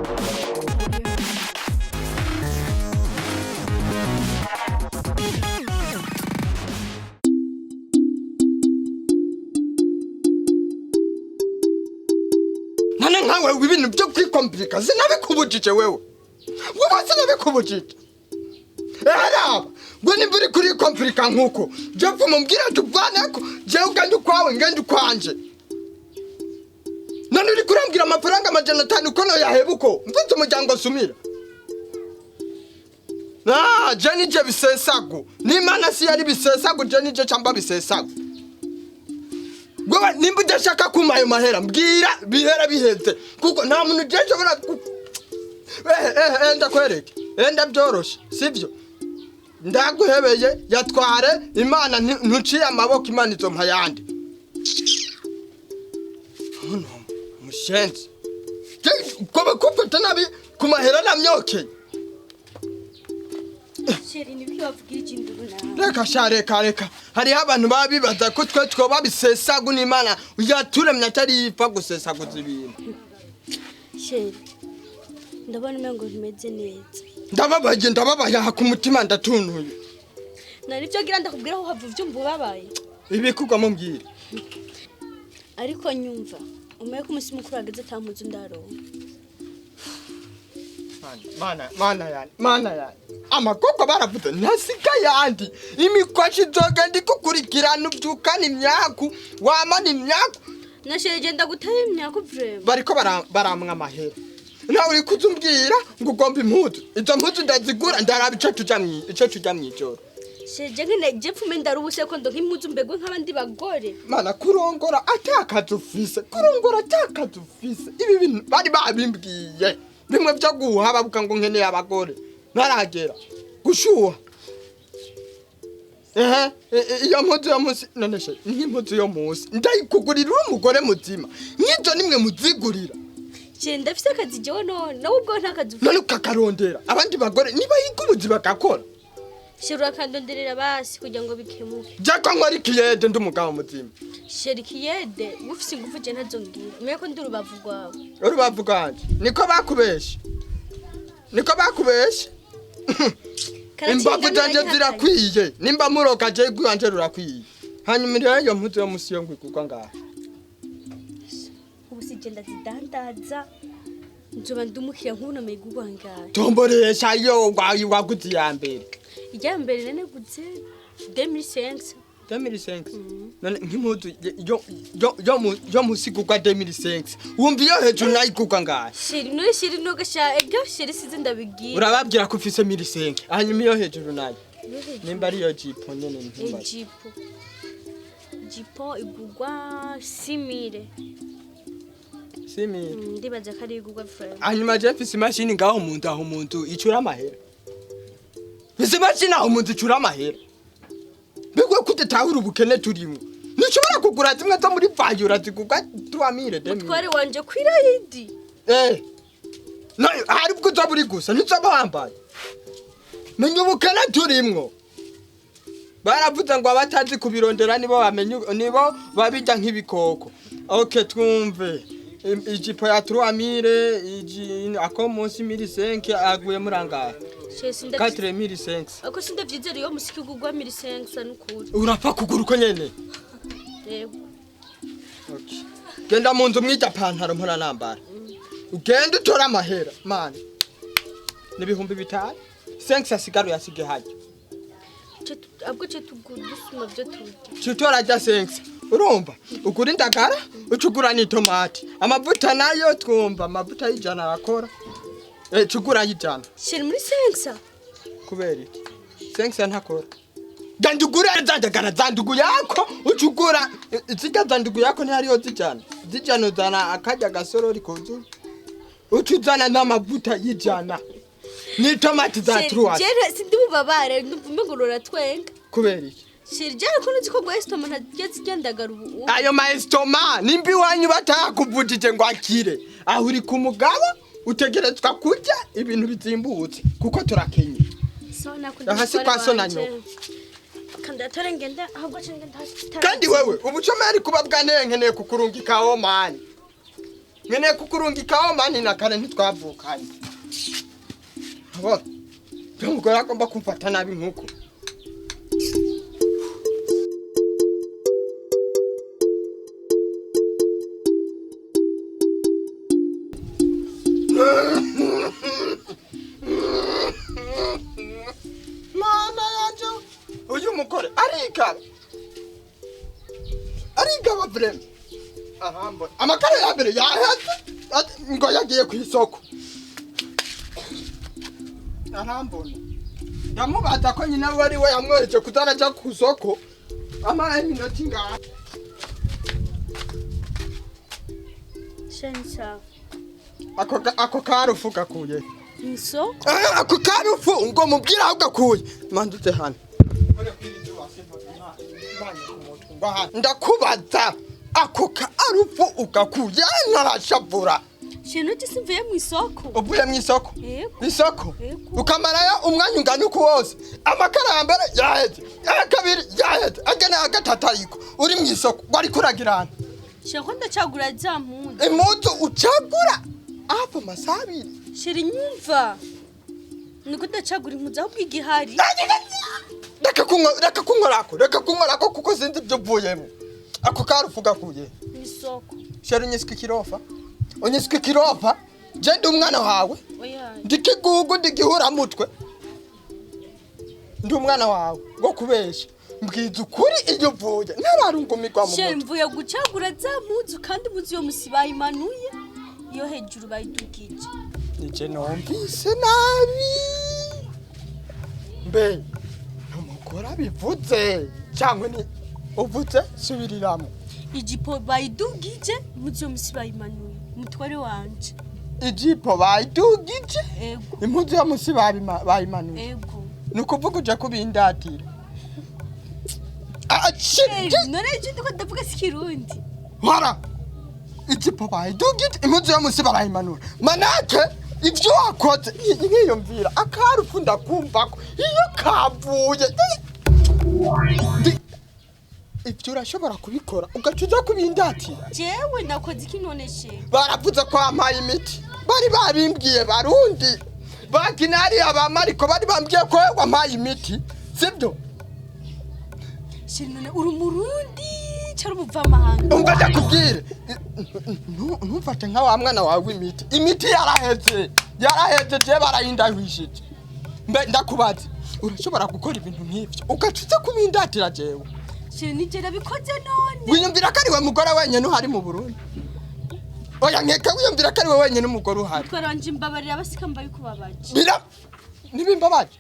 None nkawe ibintu byo kwikompirika sinabikubujije wewe, wowe sinabikubujije. Araba ngo nimba uri kurikompirika nkuko je pfuma umbwira tuvaneko, jewe ugenda ukwawe, ngenda ukwanje. None uri kurambwira amafaranga 500 ko noyaheba uko mfite umuryango sumira? Ah, je nije bisesagu n'Imana si yari bisesagu, je nije camba bisesagu. Wewe nimba udashaka kumpa ayo mahera, mbwira bihera biheze, kuko nta muntu je nshobora ndakwereke, ndabyoroshe sivyo? Ndaguhebeye, yatware. Imana ntuciye amaboko, Imana izompa ayandi. Hano mushenzi kobe kufata nabi ku mahera namyokeye. Chéri, nibiki wavugira ikinduru nawe? Reka sha, reka reka, hariho abantu baba bibaza ko twe twoba bisesagu n'Imana yaturemye atari ipfa gusesaguza ibintu. Chéri, ndabona umengo ntimeze neza. Ndababaye, ndababaye aha ku mutima, ndatuntuye. Nari ibyo ngira ndakubwira aho uhava uvyumva ubabaye. Ibikugwamo mbwira. Ariko nyumva umenye ko umunsi mukuru wageze ata mpuzu ndaronka. Mana, mana yani, mana yani, amakoko baravuze ntasiga yandi, imikwashi izogenda igukurikirana, ubyukana imyaku, wamana imyaku. Na chéri, genda gutera imyaka vraiment. Bariko baramwa amahera, nawe uri kuzumbwira ngo ugomba impuzu. Izo mpuzu ndazigura, ndaraba ico tuja mw'ijoro. Chéri, je nkene je pfume ndarubuse ko ndonka impuzu mbegwe nk'abandi bagore. Mana, kurongora atakazi ufise, kurongora atakazi ufise, ibi bintu bari babimbwiye bimwe vyo guha bavuga ngo nkeneye abagore ntaragera gushuha. Ehe, iyo mpuzu yo munsi none se nk'impuzu yo munsi ndayikugurira uri umugore muzima? Nk'izo nimwe muzigurira. Chéri, ndafise akazi jewe, none nawe ubwo nta kazi ufise. None ukakarondera, abandi bagore nibahiga ubuzi bagakora. Chéri, urakandonderera basi kugira ngo bikemuke. Je ko nkora ikiyede ndi umugabo muzima? Chéri, kiyede ufise ingufu je ntazo ngira, umenye ko ndi urubavu rwawe. Urubavu rwanje? Niko bakubeshe, niko bakubeshe. Imbavu zanje zirakwiye, nimba muroka je rwanje rurakwiye. Hanyuma rero iyo mpuzu yo musi yo ngwigurwa ngaha? Ubu si je ndazidandaza, nzoba ndumukira nk'ubu namigurwa ngahe? Tomboresha iyo waguze iya mbere. Irya mbere nene guze 2005. 2005? None nk'impuzu yo musi igurwa 2005, wumva iyo hejuru nayo igurwa ngahe? Chéri, none chéri nogasha ega chéri size ndabigira. Urababwira ko ufise 1005, hanyuma iyo hejuru nayo nimba ariyo jipo nyene ntumbaze. Ijipo igurwa 6000. 6000? Ndibaza ko ari igurwa vraiment. Hanyuma je mfise imashini ngaho mu nzu, aho mu nzu icura amahera. Mfise imashini aho mu nzu icura amahera. Mbega kudatahura ubukene turimwo, ntushobora kugura zimwe zo muri vayura zigurwa 3000, 2000? Mutware wanje kwirayidi. Eh, no hari ubwo uzoba uri gusa ntuzoba wambaye. Menya ubukene turimwo, baravuze ngo abatazi kubirondera nibo bamenya, nibo babirya nk'ibikoko. Okay, twumve. Ijipo ya 3000, iji ako munsi 1005, aguye muri angahe? Chéri, sindavyize. 4500. Ako sindavyizera iyo musiki igurwa 1500 nukuri. Urapfa kugura uko nyene? Yego. Okay. Genda mu nzu mwirya pantaro mpora nambara, ugende utore amahera mani, n'5000 5 asigara uyasige harya. Abwo ce dusuma vyo turya. Cutora rya 5, urumva, ugura indagara, ucugura n'itomati, amavuta nayo twumva amavuta y'ijana arakora, cugura y'ijana. Chéri, muri 5? Kubera iki 5 ntakora? Genda ugure za ndagara za ndugu yako, ucugura zirya za ndugu yako, ntihariyo zijana zijana, uzana akarya gasorori kuzuye, ucuzana n'amavuta y'ijana n'itomati za truwasi. Jere sindi bubabare, ndumva umengo uratwenga. Kubera iki? Chéri, jere ko nzi ko estomac ntarya zirya ndagara ubu. Ayo ma estomac nimba iwanyu batakuvujije ngo akire, aho uri ku mugabo utegerezwa kurya ibintu bizimbutse kuko turakenye. So nakunda. Aha si kwa so na nyoko. Kandi atore ngenda ahubwo ce ngenda. Kandi wewe ubushomeri kuba bwanteye, nkeneye kukurungikaho mani. Nkeneye kukurungikaho mani na kare ntitwavukanye. Abona umugore agomba kumfata nabi nkuko. Mana yanje, uyu mugore arigaba, arigaba vraiment. Ahambona amakara ya mbere yaheze, ngo yagiye ku isoko. Arambona, ndamubaza ko nyina we ari we yamwohereje kuzaraja ku isoko, amara iminota ingahe? Chéri, sawa. Ako karufu gakuye Mw'isoko. Ako karufu ngo mubwire aho gakuye. Manduze hano, ndakubaza, ako karufu ugakuye? Ntarashavura. Chéri, none simvuye mw'isoko. Uvuye mu isoko? Yego. Isoko? Yego. Ukamarayo umwanya ungana uku wose, amakara ya mbere yaheze, aya kabiri yaheze, agana aya gatatu, ariko uri mu isoko wariko uragirana? Chéri, ko ndacagura za mpuzu. Impuzu ucagura hafi amasaha 2? Chéri, nyumva. Niko ndacagura impuzu, ahubwo igihari. Reka kunkorako, reka kunkorako, kuko sinzi ibyo uvuyemo. Ako karufu gakuye? Mw'isoko. Chéri, unyiswe ikirofa, unyiswe ikirofa. Je ndi umwana wawe? Oya. Ndi kigugu, ndi gihuramutwe, ndi umwana wawe ngo kubesha? Mbwiza ukuri iyo uvuye, ntararungumirwa mu Chéri, mutwe. mvuye gucagura za mpuzu, kandi impuzu yo musi bayimanuye, iyo hejuru bayidugije. Nije numvise nabi? Mbe numugore abivuze cyangwa ni uvuze? Subiriramo. Ijipo bayidugije, impuzu yo musi bayimanuye. Umutware wanje. Ijipo bayidugije? Ego. Impuzu yo musi bayimanuye? Ego. Ni ukuvuga uje kubindatira? Ah, Chéri, shit! none icyo ndiko ndavuga si Kirundi? Hora, ijipo bayidugije, impuzu yo musi barayimanura. Manake ivyo wakoze nkiyumvira akarufu, ndakumva ko iyo kavuye. Ivyo urashobora kubikora ugaca uja kubindatira? Jewe nakoze iki none, chéri? Baravuze ko wampaye imiti, bari babimbwiye. Barundi bakinariya ba Mariko bari bambwiye ko wampaye imiti, sibyo? Chéri, none uri Umurundi cyangwa umuvamahanga? Umva ndakubwire, ntumfate nka wa mwana wawe w'imiti. Imiti yaraheze, yaraheze, je barayindahwishije. Mbe ndakubaza, urashobora gukora ibintu nk'ivyo ugaca uza kubindatira jewe? Chéri, nije nabikoze none? Wiyumvira ko ari we mugore wenyene uhari mu Burundi? Oya, nkeka wiyumvira ko ari we wenyene umugore uhari. Mutware wanje, mbabarira, basika mbabikubabaje. Bira nibimbabaje,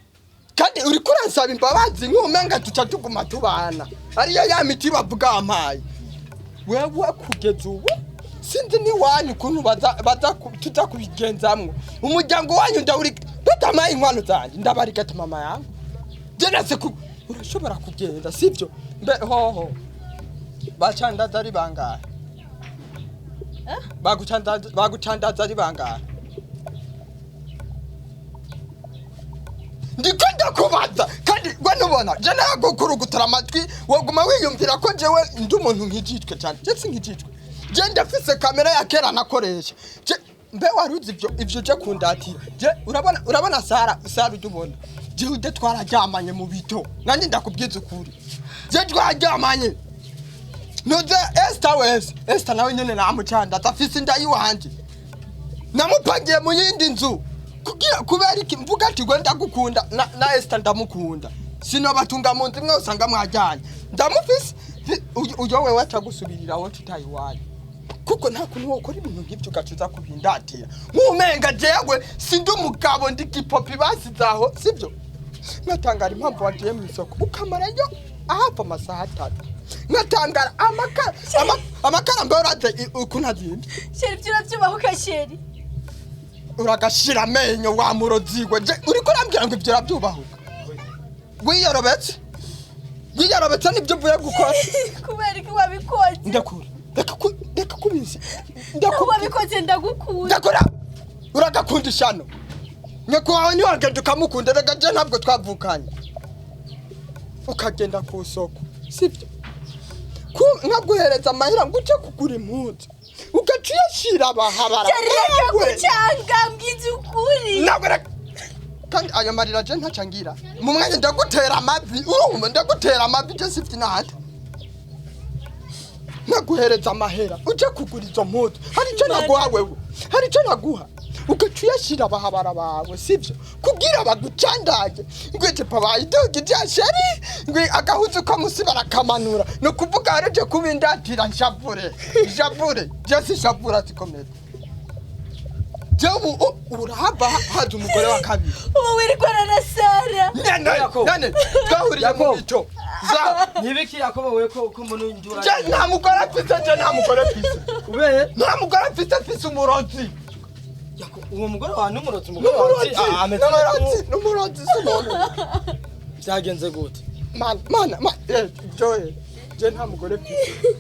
kandi uriko uransaba imbabazi nk'umenga tuca tuguma tubana. Ariyo ya miti bavuga wampaye wewe, kugeza ubu sinzi n'iwanyu ukuntu baza tuza kubigenzamwo. Umuryango wanyu ndawuri batamaye inkwano zanjye, ndabarigata mama yangu. Jenase ku urashobora kugenda, sibyo? Mbe hoho bacandaza ari bangahe? Eh? Bagucandaza ari bangahe? Ndiko ndakubaza, kandi we nubona je nagukurugutara amatwi, woguma wiyumvira ko jewe ndi umuntu nkijijwe cyane. Je sinkijijwe, je ndafise kamera ya kera nakoresha. Je mbe waruzi ivyo uje kundatira? Je urabona Sara, Sara ujya ubona, je uje twararyamanye mu bito. Nanjye ndakubwiza ukuri, je twararyamanye. Nuze Esther wese, Esther nawe nyene namucandaza, afise inda yiwanje, namupangiye mu yindi nzu. Kugira kubera iki? Mvuga ati gwe ndagukunda na Esther ndamukunda, sinobatunga mu nzu imwe usanga mwajyanye. Ndamufise. Uyo wewe atagusubirira wowe tutayiwanyu, kuko nta kuntu wokora ibintu nk'ibyo ugaca uza kubindatira nk'umenga jewe sindi umugabo, ndi gipopi basize aho, sibyo? Nkatangara impamvu wagiye mu isoko ukamarayo ahava amasaha 3, nkatangara amakara amakara mbe uraze ukuntu azimvye? Chéri, ibyo urabyubahuka, chéri? Uragashira amenyo wa muroziwe. Je uriko urambwira ngo ivyo urabyubahuka? Wiyorobetse, wiyorobetse nibyo uvuye gukora. Kubera iki wabikoze? Ndakura, reka kubisi. Naho Ndakura. Wabikoze ndagukunda. Ndakura, uragakunda ishano. Nyoko wawe ntiwagenda ukamukunda. Reka, je ntabwo twavukanye. Ukagenda ku isoko, sibyo? Nkaguhereza amahera ngo uje kugura impuzu. Ugaca uyashira abahabara. Reka Wewe. kucanga, mbwiza ukuri. Ntabwo kandi ayo marira je ntaca ngira mu mwanya. Ndagutera amavi, urumva? Ndagutera amavi. Je sifite inahata naguhereza amahera uje kugura izo mpuzu. Hari icyo naguha wewe? Hari icyo naguha? Ugaca uyashira abahabara bawe, sivyo? Kugira bagucandage ngo ijipo bayidugije, chéri, ngo agahuzu ko musi barakamanura. Ni ukuvuga wareje kubindatira. Nshavure, nshavure. Je sishavura, sikomeza. Jewe ubu urahava haza umugore wa kabiri. Ubu wirikwana na Sara? Nene. Yakobo. Nene twahuriye mu Yakobo. mico za Nibiki Yakobo, we ko mbona indura? Je nta mugore mfise, je nta mugore mfise. Ube Nta mugore mfise, mfise umurozi. Yakobo, uwo mugore wawe n'umurozi? Umugore wawe N'umurozi. ameze N'umurozi, n'umurozi, si umuntu. Byagenze gute? Mana, mana, joye, je nta mugore mfise.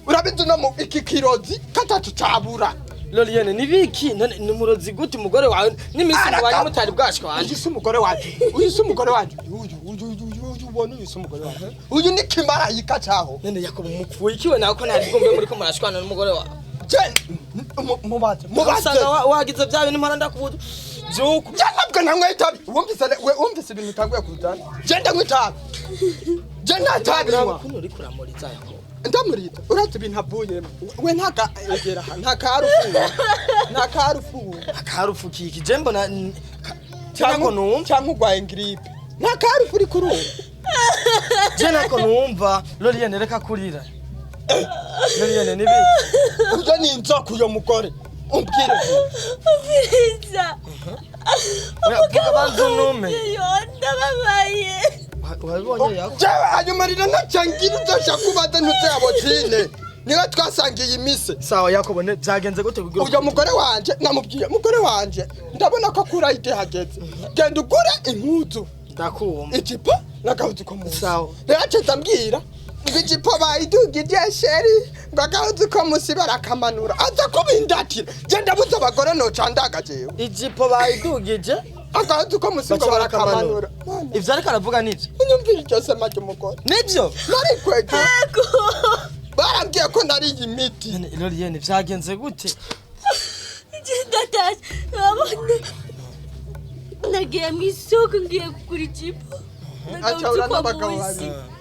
Urabizi no mu iki kirozi katatu cabura. Loriane, nibiki none? Ni umurozi gute umugore wawe n'iminsi mubanye mutari bwashwana? Uyu si umugore wacu, uyu si umugore wacu. Uyu, uyu, uyu, uyu, uyu, ubona, uyu si umugore wacu, uyu ni kimarayika caho. None Yakobo, mupfuye ikiwe nawe ko ntari bwumve muri ko murashwana n'umugore wawe? Je mubaze, mubaze. Usanga wagize bya bintu mpora ndakubuza byuko. Je ntabwo nanywa itabi. Wumvise we? Wumvise ibintu utanguye kuzana? Je ndanywa itabi? Je nta tabi nywa. Kuno uriko uramuriza, Yakobo. Ndamurita? Urazi ibintu avuyemo we? Ntaga egera aha, nta karufu, nta karufu. Akarufu kiki? Je mbona nako numva. Cyangwa urwaye grippe. Nta karufu uri kurumva? Je nako numva. Loriane, reka kurira. Loriane, nibiki? Uyo ni inzoka, uyo mugore, umbwire. Umviriza. Oya, vuga, banza unume. Yo, ndababaye. Wabibonye, Yakobo? Jewe ayo marira ntacangira. Uzosha kubaza ntuzayabotine niwe twasangiye imise. Sawa Yakobo, byagenze gute kugira Uyo mugore wanje, namubwiye: "Mugore wanje, ndabona ko kura ide hageze, genda ugure impuzu, Ndakumva. ijipo n'agahuzu ko munsi." Sawa. Rero aca ambwira ngo ijipo bayidugije, chéri, ngo agahuzu ko munsi barakamanura. Aza kubindatira. Je ndabuze abagore nocandaga jewe. Ijipo bayidugije? Agahuzu ko munsi ngo Baca barakamanura. barakamanura. Ivyo ariko aravuga nivyo? Unyumvira iryo sema ry'umugore? Nivyo. Narikwege. Yego. Barambwiye ko nariye imiti. None Loriane, vyagenze gute? Ndatashye, urabona, nagiye mu isoko ngiye kugura ijipo Acahura n'agahuzu ko n'abagabo munsi. babiri.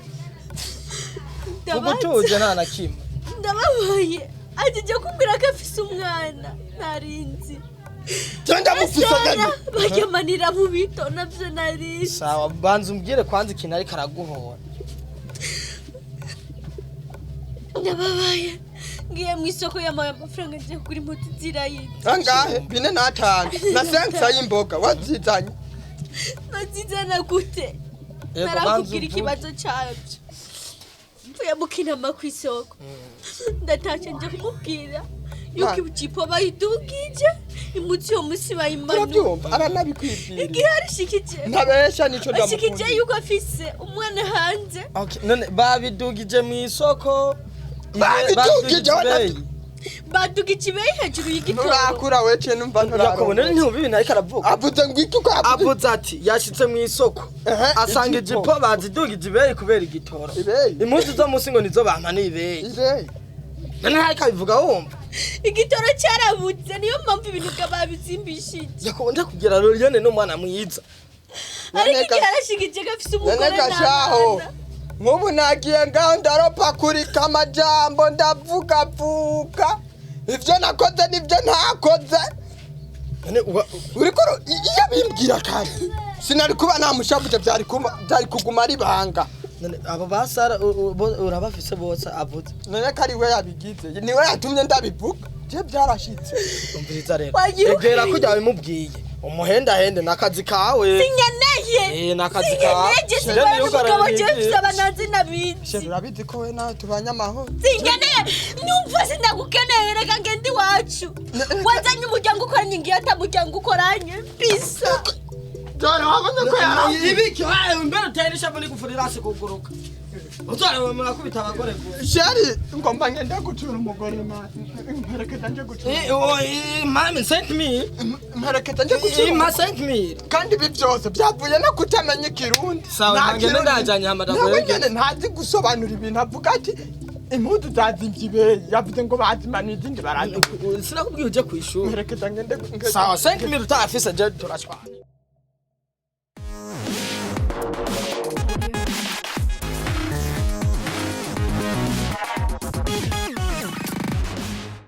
Ugutuje, nta na kimwe. Ndababaye. Ajya kumbwira ko afise umwana, ntarinzi. Je ndamufise nyene. Baryamanira mu bito, navyo narinzi. Sawa, banza umbwire kwanza ikintu ariko araguhora. Ndababaye. Ngiye mu isoko yamaye amafaranga, ngiye kugura impuzu zirayita. Angahe? 4 n'atanu na senkisa y'imboga wazizanye? Nazizana gute? Yego, banza Narakubwira uvuge. ikibazo cabyo. Mvuye mu kinama ku isoko, ndatashe, nje kumubwira yuko ijipo bayidugije, impuzu uyo munsi bayimanuye. Urabyumva, aranabikwibwira. Igihe arishikije Ntabesha, nico ashikije ndamukunda. yuko afise umwana hanze. Okay, none babidugije mu isoko? Babidugije, ibeyi. Badugije ibeyi hejuru y'igitoro. Nturakura we, ce numva Yakobo, none nturarongora. ntiwumva ibintu ariko aravuga? Avuze ngo iki ko avuze? Avuze ati yashitse mu isoko, Ehe, asanga ijipo. ijipo bazidugije ibeyi kubera igitoro. Ibeyi. Impuzu zo munsi ngo nizo bampanuye ibeyi. Ibeyi. None ariko abivuga wumva? Igitoro cyarabuze, niyo mpamvu ibintu babizimbishije. Yakobo, ndakubwira, Loriane ni umwana mwiza. Ariko None igihe arashikije ko afise umugore none gashaho n'abana. Nk'ubu nagiye ngaho ndaropakurika amajambo, ndavugavuga ivyo nakoze n'ivyo ntakoze. None Uriko iyo bimbwira kare sinari kuba namushavuje, byari kuguma ari ibanga. None abo ba Sara urabafise bose avuze? None ko ari we yabigize, niwe yatumye ndabivuga, je byarashitse. Umviriza rero. Wagira Egera ukuri. kujya bimubwiye umuhendahende n'akazi kawe. Sinkeneye. Eh, n'akazi kawe. Sinkeneye. Shira Singorane niyo umugabo, ugarura jewe ibintu. mfise abananzi nabizi. Sheri, urabizi ko we nawe tubanye amahoro. Sinkeneye, numva sinagukeneye. Reka ngende iwacu. Wazanye umuryango ukoranye, ngiye ata muryango ukoranye bisa. Dore wabonye ko yaravuze. Ibiki wawe mbere utera ishavu n'igufuri rasi kuguruka, uzareba murakubita abagore gusa. Sheri, ngomba ngende gucura umugore, ma mperekeza nje gucura. Eh, oh, mami sent me. Mperekeza nje gucura. Ma 5000. Kandi ibi byose byavuye no kutamenya ikirundi. Sawa, Nta nange Kirundi. ndajanye hamada Nawe kwege. nyene ntazi gusobanura ibintu, avuga ati Impuzu zazimvye ibeyi, yavuze ngo bazimanuye, izindi baraduka. Sinakubwiye uje kw'ishuri? Mperekeza ngende. Sawa, 5000 utayafise je turashwana.